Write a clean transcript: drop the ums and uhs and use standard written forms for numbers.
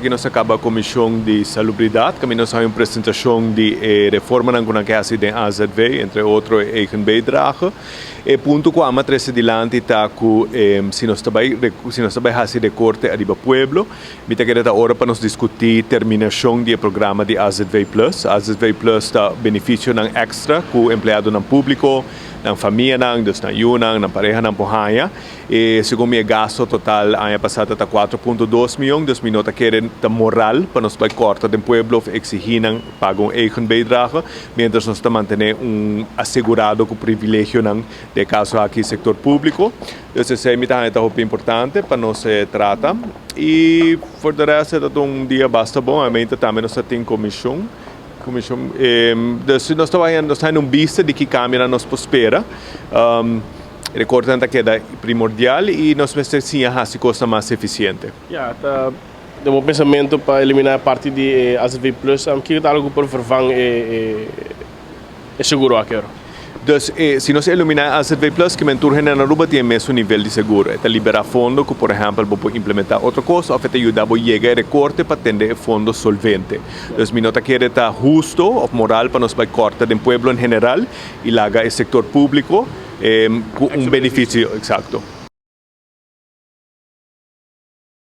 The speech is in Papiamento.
Aki nos a kaba Komishon di Salubridat, kaminda nos a haña un presentashon di e reformanan ku nan ke hasi den AZV, entre otro e eigen bijdrage. E punto ku ama trese dilanti ta ku si nos ta bai si nos ta bai hasi rekorte ariba pueblo, mi ta kere ta ora pa nos diskutí terminashon di e programa di AZV Plus. AZV Plus ta benefisionan èkstra ku empleadonan públiko, nan famianan, dus nan yunan, nan parehanan por haña. E segun mi e gasto total aña pasá ta ta 4.2 mion, dus mi no ta kere ta moral pa nos bai kòrta den pueblo of eksihí nan paga un eigen bijdrage, mientras nos ta mantené un asegurado ku privilegionan, den e kaso aki sektor públiko. Dus esei mi ta haña ta hopi importante pa nos trata. I for de rest e ta un dia basta bon. Obviamente tambe nos ta tin komishon, komishon, dus nos ta wak nos ta haña un bista di ki kambionan nos por spera. E rekortenan ta keda primordial i nos mester siña hasi kosnan mas efisiente. Ya, ta den bo pensamentu pa eliminá e parti di e AZV Plus, kiko ta algu ku por vervang e e seguro aki ora? Dus, si nos eliminá e AZV Plus, kimen tur hende na Aruba tin e mesun nivel di seguro. E ta liberá fondo ku, por ehèmpel, bo por implementá otro kos òf e ta yuda bo yega e rekorte pa tende e fondo solvente. Dus mi no ta kere ta husto òf moral pa nos bai kòrta den pueblo en general i laga e sektor públiko ku un benefisio, eksakto.